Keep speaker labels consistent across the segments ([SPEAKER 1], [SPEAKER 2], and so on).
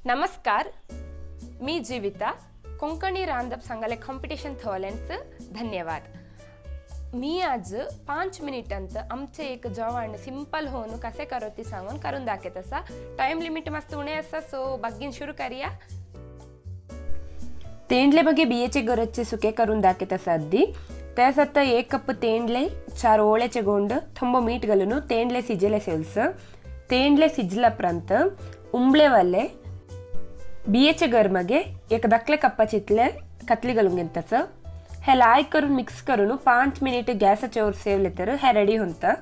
[SPEAKER 1] नमस्कार, मी जीविता. कोंकणी रांदप सांगाले कॉम्पिटिशन थवल्यांच धन्यवाद. मी आज 5 मिनिटांत आमचे एक जेवण सिंपल होऊन कसे करो ती सांगून करून दाखयत आसा. टाइम लिमिट मस्त उणे आसा, सो बग्गीन सुरू करूया. तेंडले बगे बियेचे गरजचे सुके करून दाखयत आसा. अद्दी त्यासत्ता 1 कप तेंडले, 4 ओळेचे गोंड, थंबो मीठ घालून तेंडले सिजेले सेल्स. तेंडले सिजला उपरांत उंबळे वाले बियेचे गर मगे एक धाकले कप्पाचे इतले कतली घालून घेतस. हे लायक करून मिक्स करून 5 मिनिट गॅसाच्यावर सेवले तर हे रेडी होता.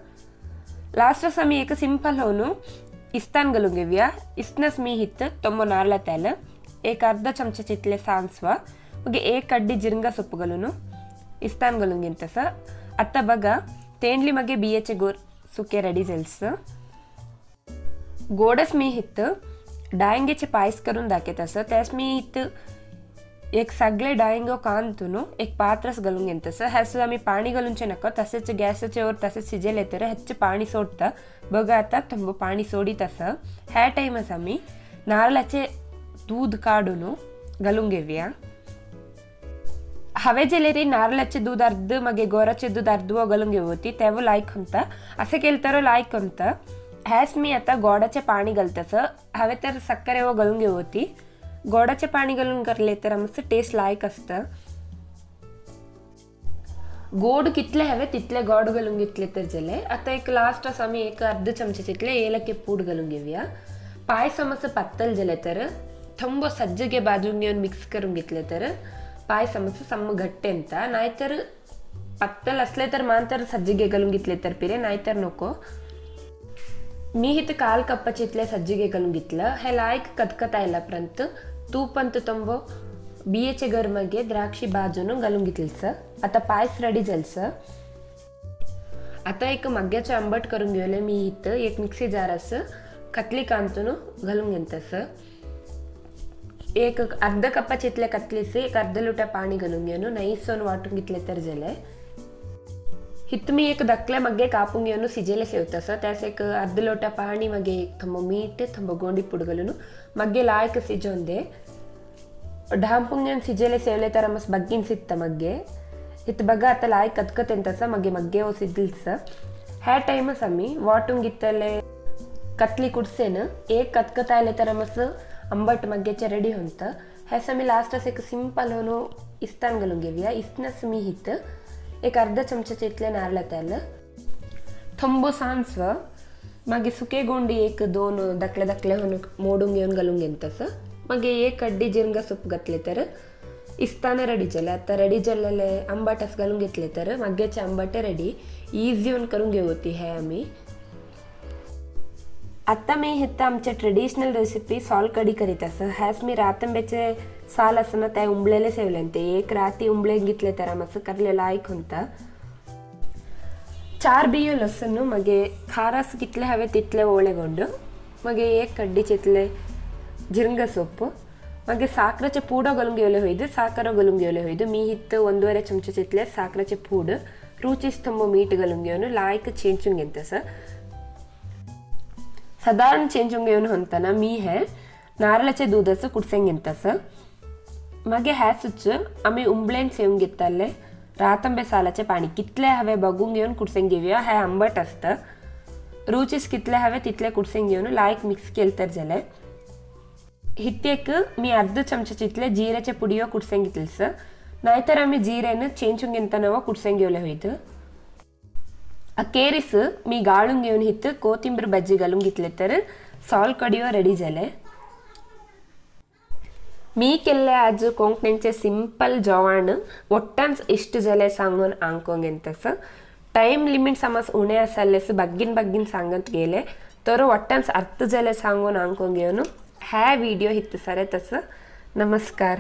[SPEAKER 1] लास्टस आम्ही एक सिंपल होऊन इस्तान घालून घेऊया. इस्नस मी हित तोंबो नारळ तेल, एक अर्धा चमचा चितले सांसवा, मगे 1 कड्डी जिरंगा सोप्पू घालून इस्तान घालून घेतस. आता बघा तेंडली मगे बियेचे गोर सुके रेडी जाल्स. गोडस मी हित डायंगेचे पायस करून दाखयत आसा. त्यास मी हित एक सगळे डायंगो कांतून एक पात्रस घालून घेतस. ह्यास आम्ही पाणी घालूनचे नको, तसेच गॅसाचे वर तसेच शिजेले तर ह्याचे पाणी सोडता. बघा आता थंब पाणी सोडीत आसा. ह्या टाइमस आम्ही नारळाचे दूध काढून घालून घेऊया. हवे जेलेरी नारळाचे दूध अर्ध मगे गोराचे दूध अर्ध घालून घेऊ होती, तेव्हा लायक होता. असे केलं तर लायक होता. ह्यास मी आता गोडाचे पाणी घालतस. हवे तर साखर एवं घालून घेऊ होती. गोडाचे पाणी घालून करले तर आमचं टेस्ट लायक असतं. गोड कितले हवे तितले गोड घालून घेतले तर झाले. आता एक लास्ट असं आम्ही एक अर्ध चमचे तितले ಏಲಕ್ಕಿ पूड घालून घेऊया. पायस मस्त पातळ झाले तर थंब सज्जगे बाजून घेऊन मिक्स करून घेतले तर पायस मस्त सम घट्ट ಅಂತ. नाहीतर पातळ असले तर मांतर सज्जिगे घालून घेतले तर पिरे, नाहीतर नको. मी इथं काल कप्पाचे इतले सज्जिगे घालून घेतलं. हे लायक कदकत आयल्यापर्यंत तूप अंत तंबो बियेचे गर मगे द्राक्षी बाजून घालून घेतलंस. आता पायस रेडी झालस. आता एक मग्याचे आंबट करून घेवले. मी इथं एक मिक्सी जार असं कतली कांतून घालून घेतस. एक अर्ध कप्पाचे इतले कतलीस एक अर्ध लोटा पाणी घालून घेऊन नैसोन वाटून घेतले तर झाले. हित मी एक धाकले मग्गे कापून घेऊन सिजेले सेवतस. त्यास एक अर्ध लोटा पाणी मगे एक थंबो मीठ थंबो गोंडी पूड घालून मग्गे लायक सिजोन दे. ढांपून घेऊन सिजेले सेवले तर मस्त बग्गीन सित्त मग्गे. हित बघा आता लायक कतकत ಎಂತಸ मगे मग्गे सिजल्स. ह्या टाइमस आम्ही वाटून घेतले कतली कुडसेन एक कतकत आले तर मस्त आंबट मग्गेचे रेडी होतं. ह्यास आम्ही लास्टस एक सिंपल होऊन इस्तान घालून घेऊया. इस्नस मी हित एक अर्धा चमचाचे इतले नारळ तेल, थंबो सांसव, मागे सुके गोंडी 1 2 धाकले धाकले होऊन मोडून घेऊन घालून घेतस. मागे 1 कड्डी जिरंगा सूप घातले तर इस्तान रेडी जाले. आता रेडी जाल्लेले आंबाटस घालून घेतले तर मग्याचे आंबाटे रेडी. इझी होऊन करून घेऊ होती हे आम्ही. आता मी हित आमच्या ट्रेडिशनल रेसिपी साल कढी करीत आसा. ह्यास मी रातंब्याचे साल असं ना त्या उंबळेले सेवले ते एक राती उंबळे घेतले तर मस्त करले लायक होता. 4 बियो लसूण मगे खारास कितले हवे तितले ओळे गोंड, मगे 1 कड्डी चितले जिरंगा सोप्पू, मगे साखरेचे पूड घालून घेवले होईद, साखर घालून घेवले होईद. मी हित 1.5 चमचे चितले साखरेचे पूड, रुचीस थंबो मीठ घालून घेऊन लायक चेंचून घेतस. साधारण चेंचून घेऊन होताना मी हे नारळाचे दूधाचं कुडसेंग घेतस. मागे ह्याच आम्ही उंबळेन सेवून घेतले रातंबे सालाचे पाणी कितले हवे बघून घेऊन कुडसेंग घेऊया. हे आंबट असतं. रुचीस कितले हवे तितले कुडसेंग घेऊन लायक मिक्स केलं तर झाले. हितेक मी अर्ध चमचा चितले जिऱ्याचे पुडियो कुडसेंग घेतलंस. नाहीतर आम्ही जिरेनं चेंचून घेताना कुडसेंग घेवले होईत. अखेरीस मी गाळून घेऊन हित कोथिंबीर भजी घालून घेतले तर साल कडियो रेडी झाले. मी केल्ले आज कोंकणीचे सिंपल जेवण ಒಟ್ಟನ್ಸ್ ಇಷ್ಟ जाले सांगून आंकोंक येतस. टाइम लिमिट समज उणे आसलेस बग्गीन बग्गीन सांगत गेले तर ಒಟ್ಟನ್ಸ್ अर्थ जाले सांगून आंकोंक घेवन ह्या व्हिडिओ हित सरे तस. नमस्कार.